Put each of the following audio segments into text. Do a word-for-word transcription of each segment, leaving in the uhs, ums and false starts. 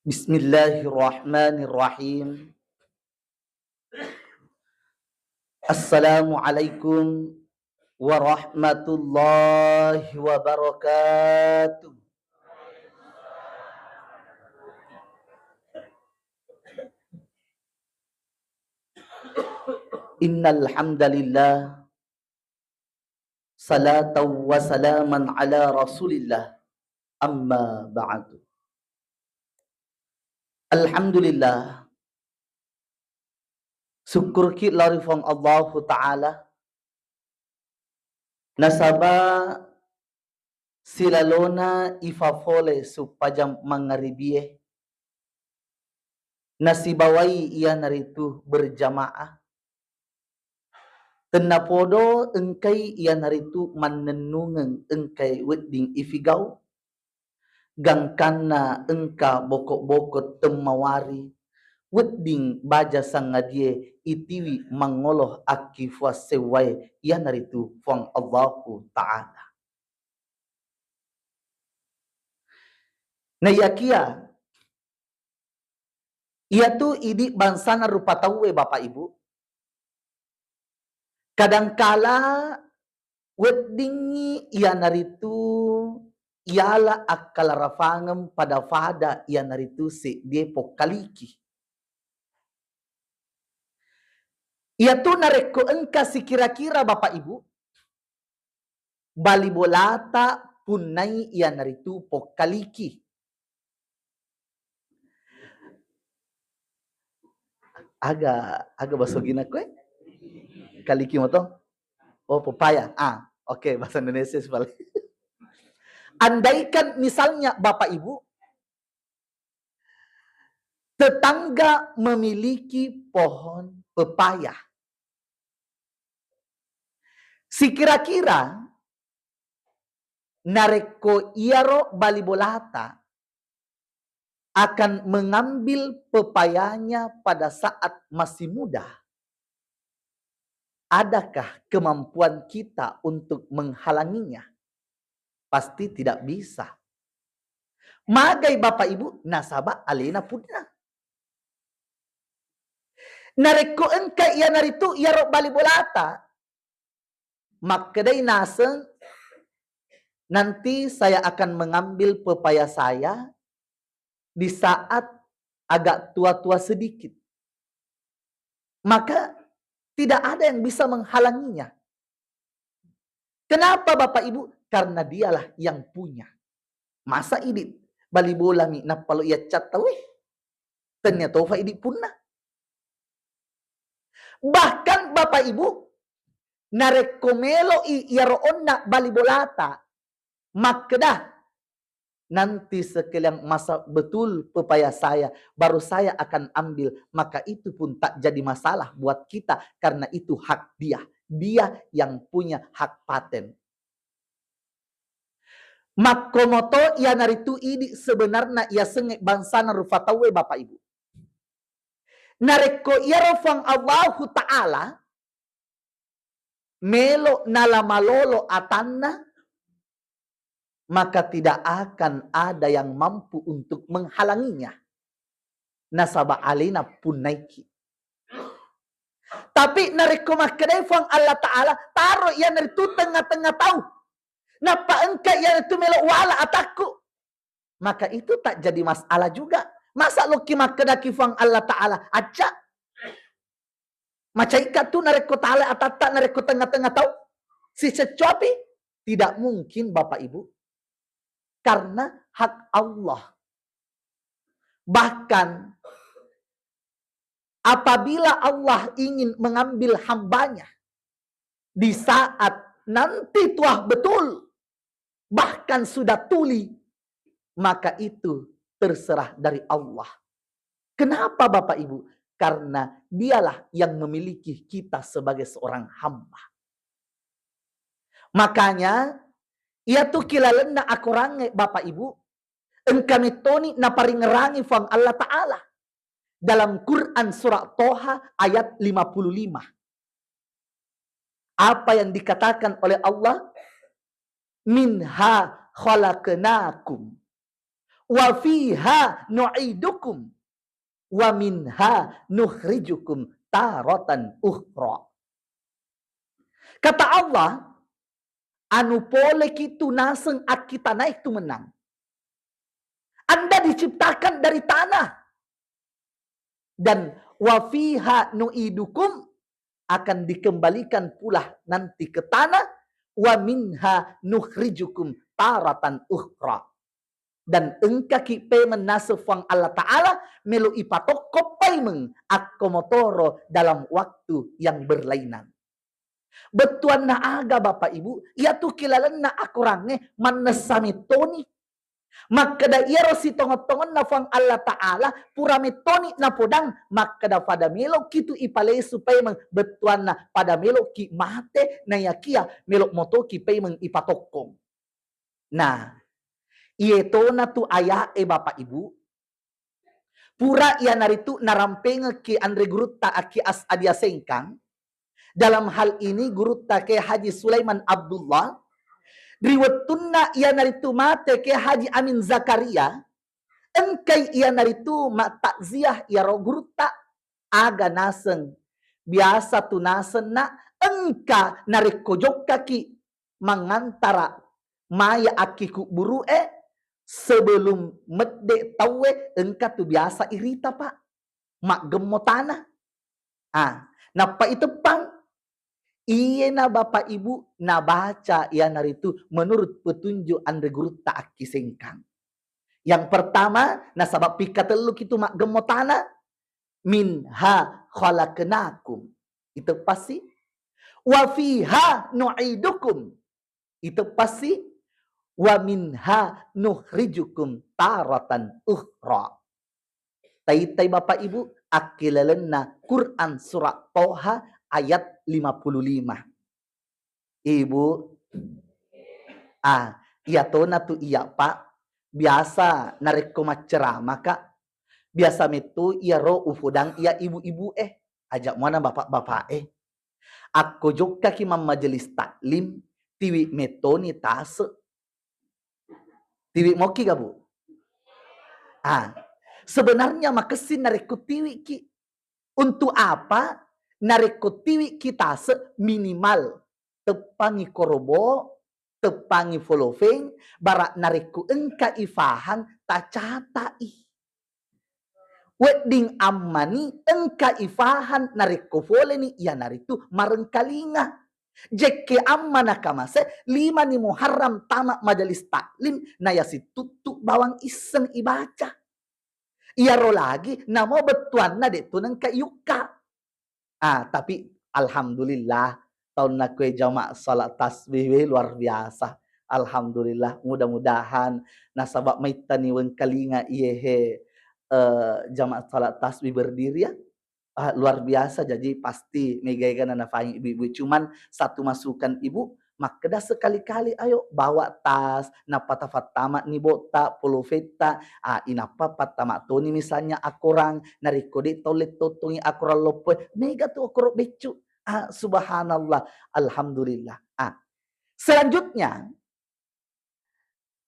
Bismillahirrahmanirrahim. Assalamualaikum warahmatullahi wabarakatuh. Innal hamdalillah, salatan wa salaman ala Rasulillah, amma ba'du. Alhamdulillah, sukkurki lao ri Puang Allahu Ta'ala, nasaba silalona ifafole suppajang mangaribie, nasibawai iyanaritu berjamaah. Tennapodo engkai iyanaritu mannennungeng engkai wedding ifigau, gangkanna engka boko-boko temmawari, wedding baja sangadie itiwi mangolo akkifua sewwae, iyanaritu Puang Allahu Ta'ala. Naiyakia iyatu idi bangsana rupa tauwe, Bapak Ibu, kadangkala weddingngi iyanaritu yala akkalarafangeng pada-pada iyanaritu seddie pokkaliki. Iyatu narekko engka sikira-kira, Bapak Ibu, bali bolata punnai iyanaritu pokkaliki. Aga, aga baso gina koe? Kaliki moto? Oh, pepaya. Ah, oke, bahasa Indonesia sih paling. Andaikan misalnya Bapak Ibu, tetangga memiliki pohon pepaya. Sikira-kira narekko iyaro bali bolata akan mengambil pepayanya pada saat masih muda, adakah kemampuan kita untuk menghalanginya? Pasti tidak bisa. Magai Bapak Ibu, nasaba alena punna. Narekko engka iyanaritu iyaro bali bolata, makkedai naseng, "Nanti saya akan mengambil pepaya saya di saat agak tua-tua sedikit." Maka tidak ada yang bisa menghalanginya. Kenapa, Bapak Ibu? Karena dialah yang punya. Masa idi bali bolami nappa lo iyaccatta, weh? Tennia tofa idi punna. Bahkan, Bapak Ibu, narekko melo'i iyaro onna bali bolata makkeda, "Nanti sekalian masak betul pepaya saya, baru saya akan ambil," maka itu pun tak jadi masalah buat kita karena itu hak dia. Dia yang punya hak paten. Makkomoto iyanaritu idi sebenarna iyasengnge bangsana rufa tauwe, Bapak Ibu. Narekko iyaro Puang Allahu Ta'ala melo nala malolo atanna, maka tidak akan ada yang mampu untuk menghalanginya. Nasaba alena punnaiki. Tapi narekko makkedai Puang Allah Ta'ala, "Taro iyanaritu tengnga-tengnga tau, nappa engka iyanaritu melo wala atakku," maka itu tak jadi masalah juga. Masa lokki makkedaki Puang Allah Ta'ala, "Acca, macaika tu narekko tala atatta, narekko tengnga-tengnga tau sicecco api?" Tidak mungkin, Bapak Ibu. Karena hak Allah. Bahkan apabila Allah ingin mengambil hambanya di saat nanti tua betul, bahkan sudah tuli, maka itu terserah dari Allah. Kenapa, Bapak Ibu? Karena dialah yang memiliki kita sebagai seorang hamba. Makanya, iyatu ki lalenna akorangnge, Bapak Ibu, engka mettoni naparingerangi Puang Allah Ta'ala dalam Quran surah Toha ayat lima puluh lima. Apa yang dikatakan oleh Allah? "Minha khalaqnakum wa fiha nu'idukum wa minha nukhrijukum taratan ukhra. Kata Allah, anu poleki tu naseng akkitanae tu mennang. Anda diciptakan dari tanah. Dan wa fiha nu'idukum, akan dikembalikan pula nanti ke tanah, wa minha nukhrijukum taratan ukhra. Dan engkaki pemeng naseng Fuang Allah Ta'ala melo ipatokko paimeng akko motoro dalam waktu yang berlainan. Bettuanna aga, Bapak Ibu, iyatu ki lalenna akorangnge mannessa mettoni. Makkeda iyaro sitongeng-tongenna Fuang Allah Ta'ala pura mettoni napodang, makkeda pada meloki tu ipalesu paimeng, bettuanna pada meloki mate, naiyakia melo motoki paimeng ipatokkong. Nah, iye tona tu aya'e, Bapak Ibu, pura iyanaritu narampengekki anre gurutta Akki As-, Adia Sengkang. Dalam hal ini gurutta Kiai Haji Sulaiman Abdullah, ri wettunna iyanaritu mate Kiai Haji Amin Zakaria, engkai iyanaritu mattakziah iyaro gurutta, aga naseng, biasa tu naseng, Nak, engka narekko jokkaki mangantara maya akkikubburu'e, sebelum medde tauwe engka tu biasa irita, Pak. Maggemmo tanah. Ah, nappa iteppang. Iyena Bapak Ibu nabaca iyanaritu menurut petunjuk anre gurutta Akki Sengkang. Yang pertama, nasaba pikkatelluki tu maggemmo tanah, minha khalaqnakum. Iteppassi. Wa fiha nu'idukum. Iteppassi. Wa minha nukhrijukum taratan ukhra. Taitai Bapak Ibu, akkilalenna Quran surat Toha ayat lima puluh lima. Ibu, ah, iyatona tu iya, Pak, biasa narekko macceramaka, biasa metto iyaro ufodang iya ibu-ibu e, aja muana bapak-bapak e. Akko jokkaki mammajelis taklim, tiwi mettoni tase. Tiwi moki ga, Bu? Ah, sebenarnya makessing narekko tiwiki. Untuk apa? Narekko tiwiki tase minimal teppangi korobo, teppangi folofeng, bara narekko engka ifahang tacatai. Wedding ammani engka ifahang narekko foleni iyanaritu marengkalinga. Jekke amma nakamase limani Muharram tama majelis taklim, naya situttu bawang isseng ibaca. Iyaro lagi namo bettuanna de'tu nengka iyukka. Ah, tapi alhamdulillah, taunna kue jamaah salat tasbih, weh, luar biasa. Alhamdulillah, mudah-mudahan nasaba maittani wengkalinga iyehe, eh, jamaah salat tasbih berdiri ya. Ah, luar biasa, jadi pasti mega-ega nanafaing ibu-ibu. Cuman satu masukan Ibu, makkeda sekali-kali ayo bawa tas, nappa tafattama ni botta, polofetta, ah, inappa pattama toni misalnya akorang, narekko de tau lettottongi akorang loppoe, mega tu okoro beccu. Ah, subhanallah, alhamdulillah. Ah, selanjutnya,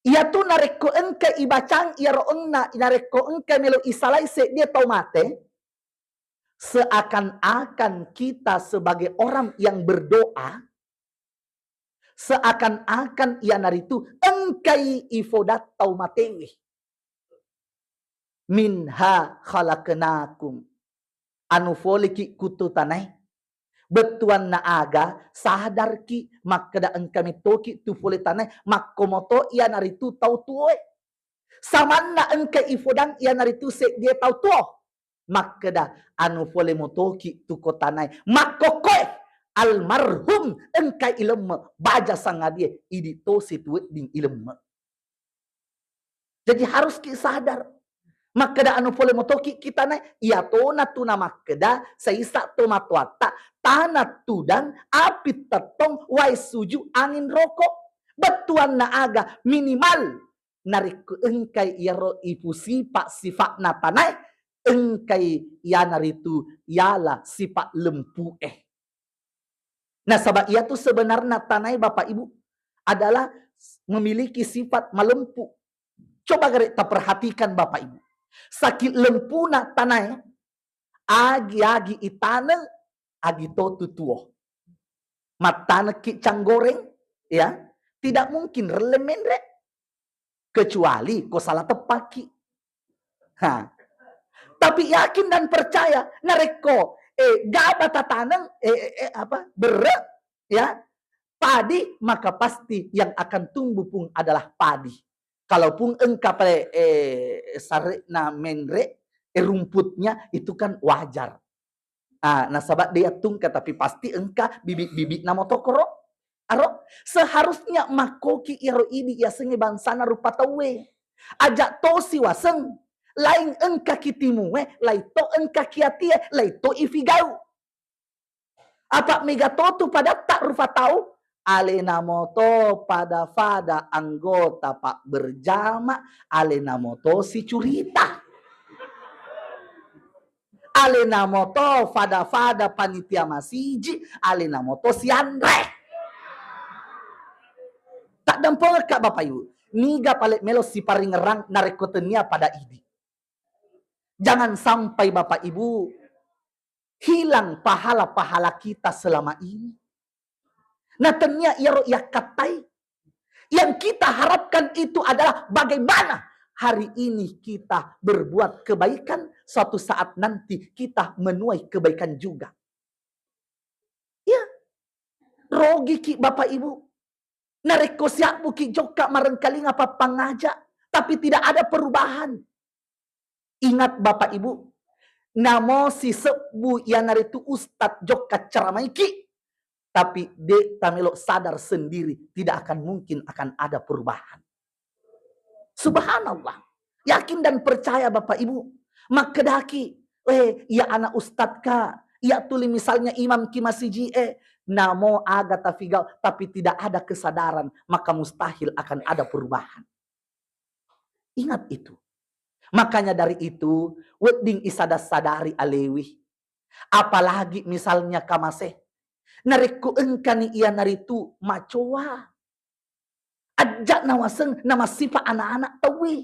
iyatu narekko engka ibacang iyaro onna, narekko engka melo isalai seddie tau mate, seakan-akan kita sebagai orang yang berdoa, seakan-akan iyanaritu engkai ifoda tau matewe. Minha khalaqnakum. Anu foleki kutu tanae. Bettuanna aga, sadarki makkeda engka mettoki tu fole tanae, makkomoto iyanaritu tau tuoe. Samanna engka ifodang iyanaritu seddie tau tuo. Makkeda, anu fole motoki tu ko tanae. Makkokkoe, almarhum engka ilemme, baja sangadie, idi tosi tu wedding ilemme. Jadi haruski sadar. Makkeda anu fole motoki kita nae, iya tona tu namakkeda, saisa to matoatta, tanah tudang, api tettong, wae suju, angin roko. Bettuanna aga minimal narekko engkai iyaro ipusipa sifa'na tanae, engkai iyanaritu yala sipa lempu'e. Nasaba iyatu sebenarna tanae, Bapak Ibu, adalah memiliki sifat malempu. Coba gare taperhatikan Bapak Ibu. Sakit lempuna tanae, agi-agi itaneng, agi to tu tuo. Mattanekki canggoreng, ya, tidak mungkin relleng menre. Kecuali ko salah teppaki. Ha. Tapi yakin dan percaya, narekko, eh, gaba tataneng, eh, eh, eh, apa, berre, ya, padi, maka pasti yang akan tumbuh pun adalah padi. Kalaupun engka pale, eh, sare'na menre, eh, rumputnya, itu kan wajar. Ah, nasaba de yattungka, tapi pasti engka bibi-bibi'na motokoro. Aro, seharusnya makkoki iyaro idi yasengnge bangsana rupa tauwe. Aja tosi waseng, laing engkaki timue, lai to engkaki atie, lai to ifigau. Apa mega totu padatta rupa tau, alena moto pada-pada anggota pak berjama, alena moto si curita. Alena moto fada-fada panitia masiji, alena moto sianre. Taddampengekka Bapak Ibu, niga pale melo siparingerang narekko tennia pada idi. Jangan sampai Bapak Ibu hilang pahala-pahala kita selama ini. Nah, tennia iyaro yakkattai. Yang kita harapkan itu adalah bagaimana hari ini kita berbuat kebaikan, suatu saat nanti kita menuai kebaikan juga. Ya, rogiki Bapak Ibu. Narekko siabbuki jokka marengkalinga pappangaja, tapi tidak ada perubahan. Ingat Bapak Ibu, namo sisebbu iyanaritu ustad jokka ceramaiki, tapi de tamelo sadar sendiri, tidak akan mungkin akan ada perubahan. Subhanallah. Yakin dan percaya Bapak Ibu. Makkedaki, eh, iya anak ustadka, iya tuli misalnya imam ki masiji, eh, namo aga tafigau, tapi tidak ada kesadaran, maka mustahil akan ada perubahan. Ingat itu. Makanya dari itu, wedding isada-sadari alewi. Apalagi misalnya kamase. Narekko engkani iyanaritu macoa. Ajja nawaseng namassipa anak-anak tauwe.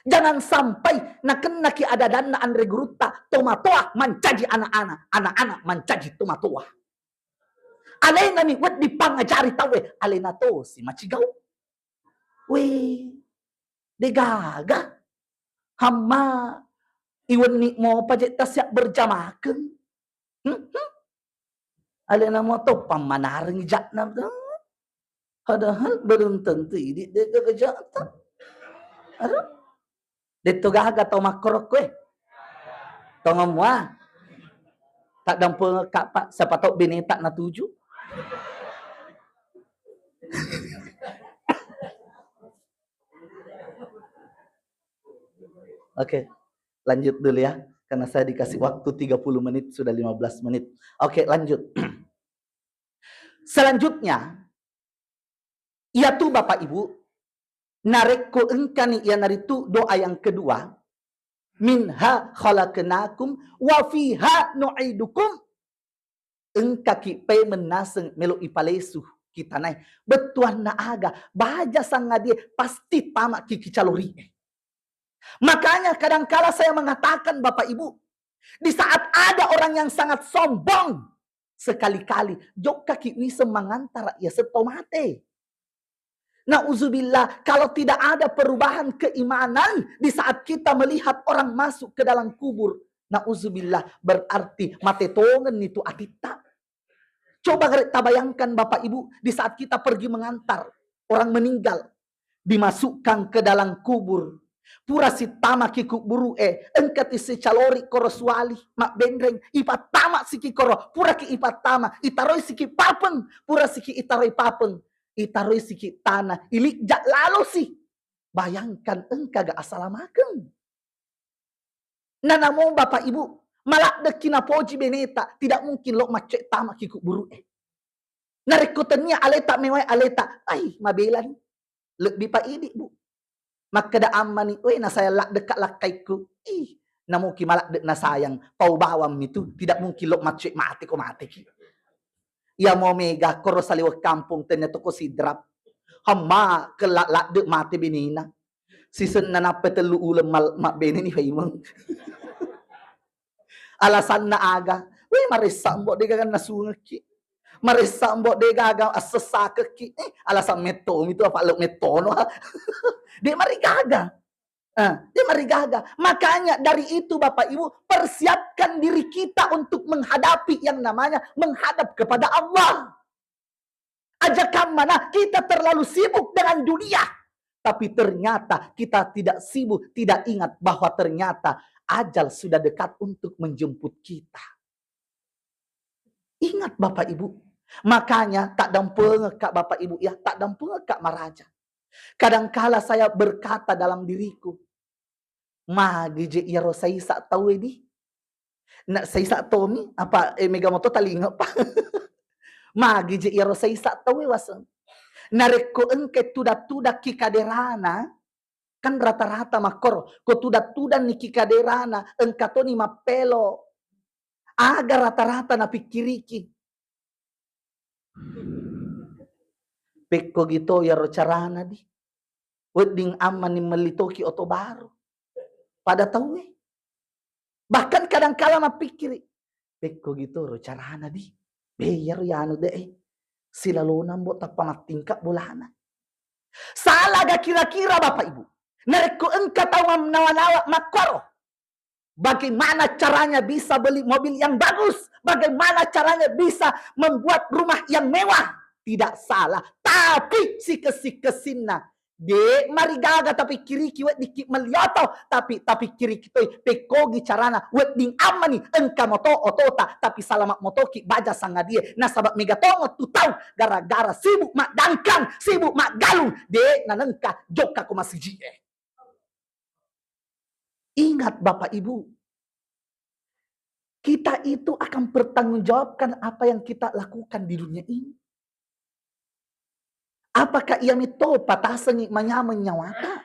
Jangan sampai nakennaki adadanna anre gurutta, tomatoa mancaji anak-anak, anak-anak mancaji tomatoa. Alenami wedding pangajari tauwe, alena tosi macigau. Weh, degaga. Hamma, iwenni mopa je tasia berjamakeng. Hmm, hmm. Alena moto pammanareng ja'na. Padahal belum tentu idi degaga ja'ta. Aduh. Detto gaga tau makkorokko e. Tongeng mua. Taddampengekka, Pak, siapa tau beneta natuju. Oke, lanjut dulu ya. Karena saya dikasih waktu tiga puluh menit, sudah lima belas menit. Oke, lanjut. Selanjutnya, iyatu Bapak Ibu, narekko engkani iyanaritu doa yang kedua, "Minha khalaqnakum wa fiha nu'idukum." Engkaki pemeng naseng melo ipalesu ki tanae. Bettuanna aga, baja sangadie pasti tamaki ki calori'e. Makanya kadangkala saya mengatakan, Bapak Ibu, di saat ada orang yang sangat sombong, sekali-kali jokkaki wiseng mangantara yaseng tau mate. Nauzubillah, kalau tidak ada perubahan keimanan di saat kita melihat orang masuk ke dalam kubur, nauzubillah, berarti mate tongenni tu atitta. Coba gare tabayangkan Bapak Ibu, di saat kita pergi mengantar orang meninggal, dimasukkan ke dalam kubur. Pura sittamaki kuburu'e, engka tissicalori koro suali, mabbenreng, ipattama siki koro, puraki ipattama, itaroi siki papeng, pura siki itaroi papeng, itaroi siki tanah, ilijja lalosi. Bayangkan engkaga asalamakeng. Nanamo Bapak Ibu, maladdekki napoji beneta, tidak mungkin lo maccoe tamaki kuburu'e. Narekko tennia aleta mewae aleta, ai, mabelani. Lebbi pa idi, Bu. Makkeda ammani, "Weh, nasayang laddekka lakkaikku." Ih, namoki maladde nasayang, pau bawammi tu, tidak mungkin lo maccoe mate ko mateki. Iya mo mega koro saliweng kampong tennia toko sidrap. Hemma kella ladde mate benena. Sisenna nappe tellu uleng mal-, mabbene ni paimeng. Alasanna aga? Weh, maressa mbo de gaga nasungekki. Maressa mbo de gaga assessakekki. Eh, alasan mettomi tu apa lo mettono. De marigaga. Eh, de marigaga. Makanya dari itu Bapak Ibu, persiapkan diri kita untuk menghadapi yang namanya menghadap kepada Allah. Aja kammana kita terlalu sibuk dengan dunia, tapi ternyata kita tidak sibuk, tidak ingat bahwa ternyata ajal sudah dekat untuk menjemput kita. Ingat Bapak Ibu, makanya tak dampengekka Bapak Ibu ya, tak dampengekka maraja. Kadangkala saya berkata dalam diriku, magi je iyaro saisa tauwe di? Na saisa tomi apa, eh, mega moto talinga pa. Magi je iyaro saisa tauwe waseng. Narekko engke tuda-tudakki kaderana, kan rata-rata makkoro, ko tuda-tudanni ki kaderana, engka toni mappelo. Aga rata-rata napikkiriki? Pekko gito iyaro carana di. Wedding ammani melli toki oto baru. Pada tauwe. Bahkan kadangkala mappikkiri, pekko gito ro carana di. Be iyaro yanu de e. Silalona mbo tappa mattingka bolana. Salah ga kira-kira Bapak Ibu? Narekko engka tau mam-, nawa-nawa makkoro. Bagaimana caranya bisa beli mobil yang bagus? Bagaimana caranya bisa membuat rumah yang mewah? Tidak salah. Tapi sikesi-kesinna, de marigaga tapikkiriki weddikki melli oto, tapi tapikkiriki toi pekkogi carana wedding ammani engka moto otota, tapi salama motoki baja sangadie. Nasaba mega tongo tu tau gara-gara sibuk maddangkang, sibuk maggalung, de nanengka jokka ko masiji'e. Ingat Bapak Ibu, kita itu akan pertanggungjawabkan apa yang kita lakukan di dunia ini. Apakah iya metto patasengi manyameng nyawata?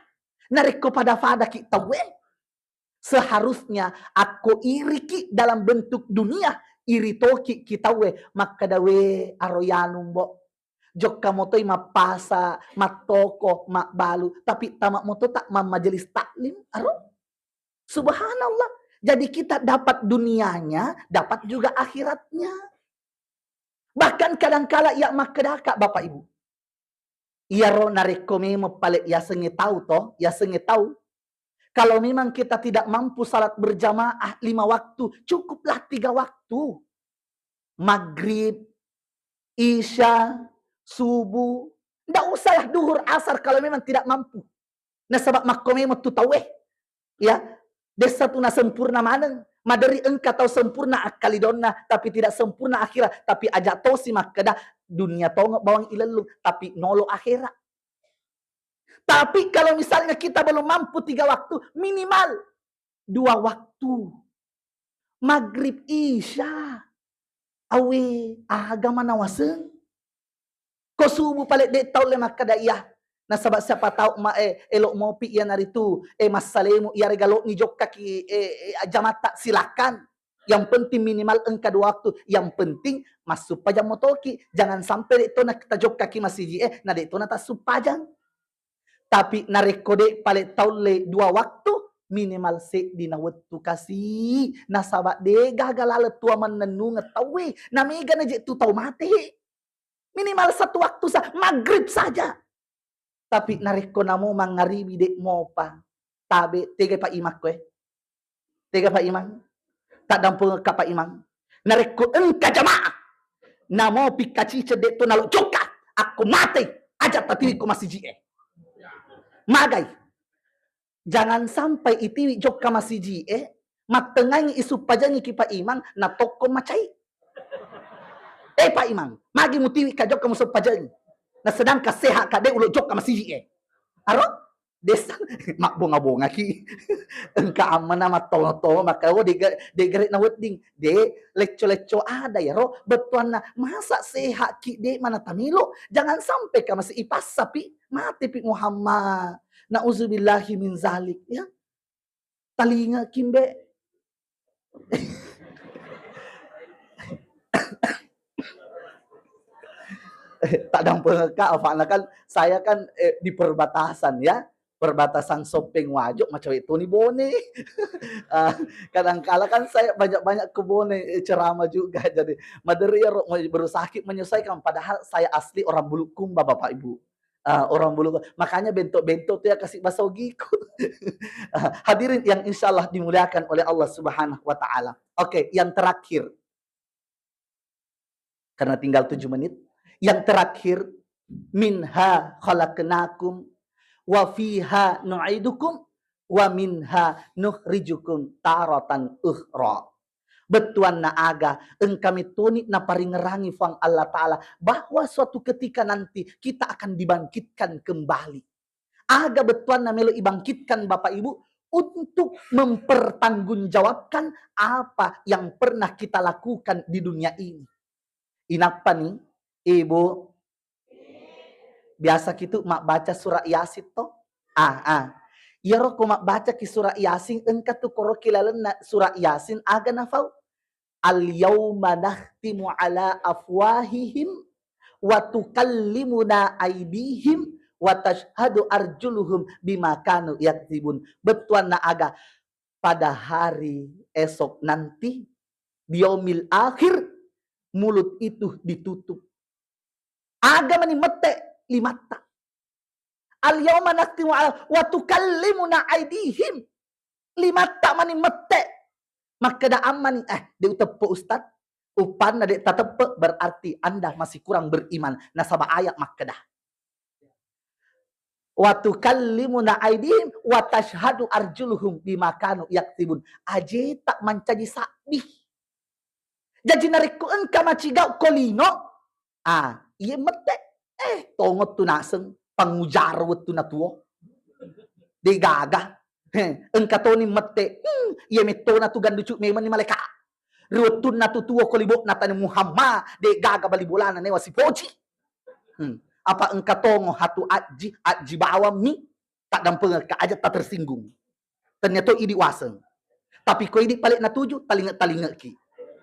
Narekko pada-padaki tauwe, seharusnya akko iriki dalam bentuk dunia, iri toki ki tauwe, makkeda, "We, aro yanu, Mbo." Jokka motoi mappasa, mattoko, mabbalu, tapi tama moto tak mammajelis taklim, aro? Subhanallah. Jadi kita dapat dunianya, dapat juga akhiratnya. Bahkan kadangkala iya makkedaka Bapak Ibu. Iyaro narekko memang pale yasengnge tau to, yasengnge tau. Kalau memang kita tidak mampu salat berjamaah lima waktu, cukuplah tiga waktu. Maghrib, Isya, Subuh. Ndak usahlah duhur, asar kalau memang tidak mampu. Nasaba makko memang tu tauwe. Ya, dessa tu nasempurna maneng. Maderi engka tau sempurna akkalidonna, tapi tidak sempurna akhirat. Tapi aja tosi makkeda, dunia tongo bawang ilellung, tapi nolo akhirat. Tapi kalau misalnya kita belum mampu tiga waktu, minimal dua waktu. Maghrib, Isya. Awe, aga mana waseng? Ko subuh pale de tau le makkeda iya. Nasaba siapa tau ma, eh, elok mopi iyanaritu, eh, massalemu, iyarega loni jokkaki, eh, eh, jamatta, silakan. Yang penting minimal engka dua waktu. Yang penting massuppajang motoki. Jangan sampai de to na tajokkaki masiji, eh, na de to na tassuppajang. Tapi narekko de pale taulle dua waktu, minimal seddi na wettu kasi. Nasaba de gaga laleng tua mannennungeng tauwe. Na mega na je tu tau mate. Minimal satu waktu sa, maghrib saja. Tapi narekko namo mangaribi de mopa, tabe, tega Pak Imang koe? Tega Pak Imang? Taddampengekka Pak Imang. Narekko engka jamaah, namo pikkacice de to nalo jokka, akko mate, aja tatiwi ko masiji e. Magai. Jangan sampai itiwi jokka masiji e, mattengngangi isuppajangi ki Pak Imang, na tokko macai. Eh Pak Imang, magi mutiwi ka jokka musuppajangi. Na sedangkan sehat ka de ulo jokka masiji e. Aro? Desa, mabbonga-bongaki. Engka ammana mattono-tono, maka, oh, dega-, degare na wedding. De, lecco-lecco ada ya, ro. Bettuanna, masa sehat ki de mana tamilo? Jangan sampai ka masih ipassapi, mati pi Muhammad. Nauzubillahi min zalik, ya. Talinga kimbe. Tak dampengekka, afana kan, saya kan, eh, di perbatasan, ya. perbatasan Soppeng Wajo, macawe toni Bone. Ah, kadangkala kan saya banyak-banyak ke Bone, eh, ceramah juga. Jadi, maderri iyaro, berusaha ki menyesuaikan, padahal saya asli orang Bulukumba, Bapak Ibu. Ah, orang Bulu-, makanya bento-bento tuh ya kasih basogiku. Ah, hadirin yang insya Allah dimuliakan oleh Allah Subhanahu wa Ta'ala. Oke, yang terakhir. Karena tinggal tujuh menit. Yang terakhir, "Minha khalaqnakum wa fiha nu'idukum wa minha nukhrijukum taratan ukhra." Bettuanna aga, engka mettoni naparingerangi Fuang Allah Ta'ala bahwa suatu ketika nanti kita akan dibangkitkan kembali. Aga bettuanna melo ibangkitkan, Bapak Ibu, untuk mempertanggungjawabkan apa yang pernah kita lakukan di dunia ini. Inappa ni, Ibu, biasa kitu mabbaca surah Yasin to? Ah, ah. Iyaro ko mabbaca ki surah Yasin, engka tu koroki lalenna surah Yasin, aga nafau? "Al-yauma nakhtimu ala afwahihim wa tukallimuna aidihim wa tashhadu arjuluhum bima kanu yaksibun." Bettuanna aga, pada hari esok nanti, di yaumil akhir, mulut itu ditutup. Aga mani mette? Limatta. "Al-yauma nakhtimu ala wa tukallimuna aidihim." Limatta mani mette. Makkeda ammani, "Eh, de uteppe, Ustaz." Uppanna de tateppe, berarti Anda masih kurang beriman. Nasaba ayat makkeda, "Wa tukallimuna aidihim wa tashhadu arjuluhum bima kanu yaksibun." Ajeta mancaji sabbi. Jaji narekko engka macigau ko lino, ah, iye mette, eh, tongo tu naseng pangujaro wettu natuo. De gaga. He, engka toni mette, hmm, iye mettona tu ganducu memang ni maleka. Ri wettunna tu tuo ko libokna tani Muhammad, de gaga bali bolana newa sipoci. Hmm. Apa engka tongo hatu ajji, ajji bawang mi, taddampengekka aja tatersinggung. Tennia to idi waseng. Tapi ko idi pale natuju, talinge-talingeki.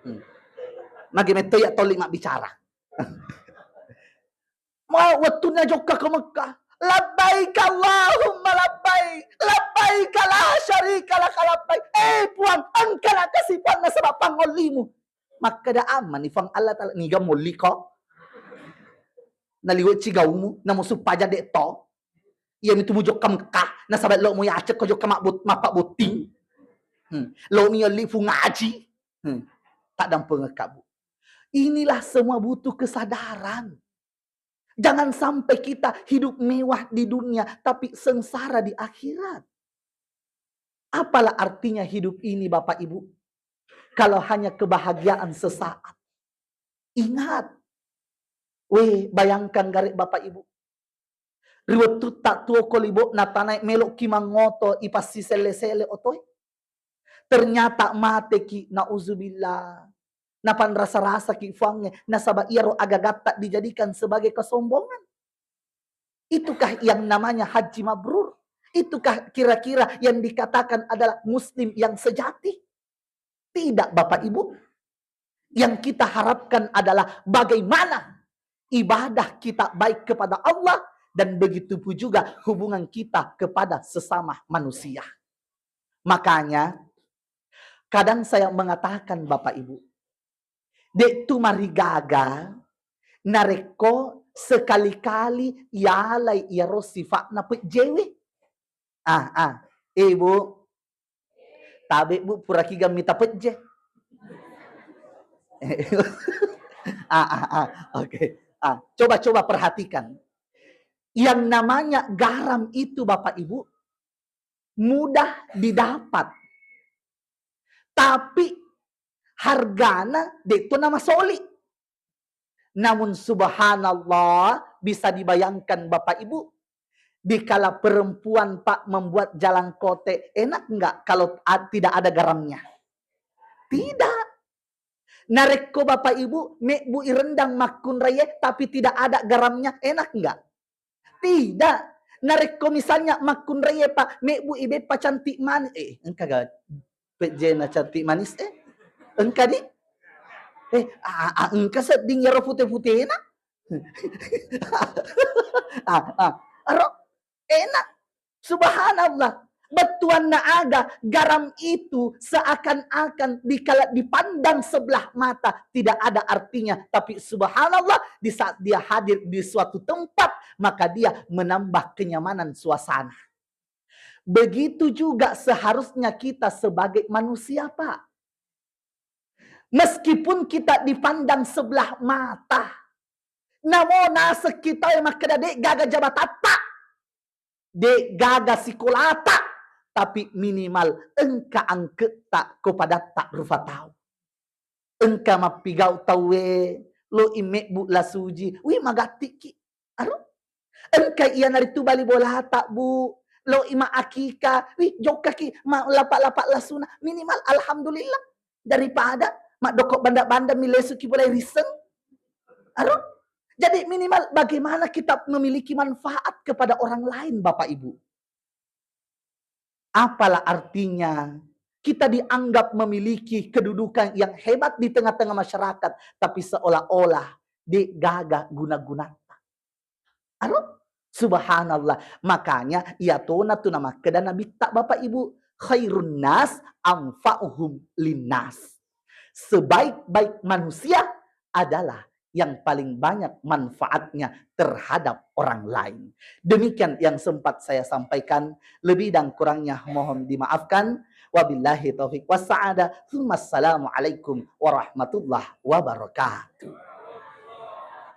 Hmm. Magi metto iya toli mabbicara. Mau wettunna jokka ke Mekah. "Labbaik Allahumma labbaik. Labbaik la syarika laka labbaik." Eh, Puang, engka na kasi Puang nasaba pangollimu. Makkeda ammani Fuang Allah Ta'ala, "Niga molliko?" Naliwe cigaumu, namu suppaja de to. Iya mitu mujokka Mekah, nasaba lo mu yacek ko jokka mabbot-, mappabbotting. Hmm. Lo mi yolli fu ngaji. Hmm. Taddampengekka, Bu. Inilah semua butuh kesadaran. Jangan sampai kita hidup mewah di dunia, tapi sengsara di akhirat. Apalah artinya hidup ini, Bapak Ibu, kalau hanya kebahagiaan sesaat? Ingat, weh, bayangkan gare Bapak Ibu. Ri wettutta tuo ko libokna tanae, meloki mangoto, ipassiselle-selle otoe. Ternyata mateki, nauzubillah. Napanrasa-rasaki Fuangnge, nasaba iyaro agagatta dijadikan sebagai kesombongan. Itukah yang namanya haji mabrur? Itukah kira-kira yang dikatakan adalah muslim yang sejati? Tidak, Bapak Ibu. Yang kita harapkan adalah bagaimana ibadah kita baik kepada Allah dan begitu pun juga hubungan kita kepada sesama manusia. Makanya, kadang saya mengatakan, Bapak Ibu, de tu marigaga narekko sekali-kali yalai iyaro sifa'na pejjewe. Ah, ah. Eh, Bu. Tabe, Bu, puraki gammi tapejje. Ah, ah, ah. Oke. Ah, coba-coba perhatikan. Yang namanya garam itu, Bapak Ibu, mudah didapat. Tapi hargana de to namasoli. Namun subhanallah, bisa dibayangkan Bapak Ibu, dikala perempuan, Pak, membuat jalangkote, enak nggak kalau a-, tidak ada garamnya? Tidak. Narekko Bapak Ibu, mebbu i rendang makkunraie, tapi tidak ada garamnya, enak nggak? Tidak. Narekko misalnya makkunraie, Pak, mebbu i beppa cantik manis, eh, engka ga pejjena cantik manis, eh? Engka di? Eh, a, a, engka sedding iyaro pute-putena. Ah, ah. Aro, enak. Subhanallah. Bettuanna aga, garam itu seakan-akan dikala dipandang sebelah mata tidak ada artinya, tapi subhanallah, di saat dia hadir di suatu tempat, maka dia menambah kenyamanan suasana. Begitu juga seharusnya kita sebagai manusia, Pak. Meskipun kita dipandang sebelah mata, namo naseng kita makkeda de' gaga jabatatta, de' gaga sikolata, tapi minimal engka angke'ta ko padatta rufa tau. Engka mappigau tauwe, lo i mebbu la suji, wi, magattikki. Aro? Engka iyanaritu bali bolata, Bu. Lo i ma akika, wi, jokkaki ma lapa-lapa lasuna. Minimal alhamdulillah. Daripada maddokko banda-banda milesuki bolai riseng. Aro? Jadi minimal bagaimana kita memiliki manfaat kepada orang lain, Bapak Ibu. Apalah artinya kita dianggap memiliki kedudukan yang hebat di tengah-tengah masyarakat, tapi seolah-olah de' gaga guna-gunata. Aro? Subhanallah. Makanya iyatona tu namakkeda Nabitta, Bapak Ibu, "Khairun nas anfa'uhum linnas." Sebaik-baik manusia adalah yang paling banyak manfaatnya terhadap orang lain. Demikian yang sempat saya sampaikan. Lebih dan kurangnya mohon dimaafkan. Wabillahi taufik wassa'adah. Tsumma assalamualaikum warahmatullahi wabarakatuh.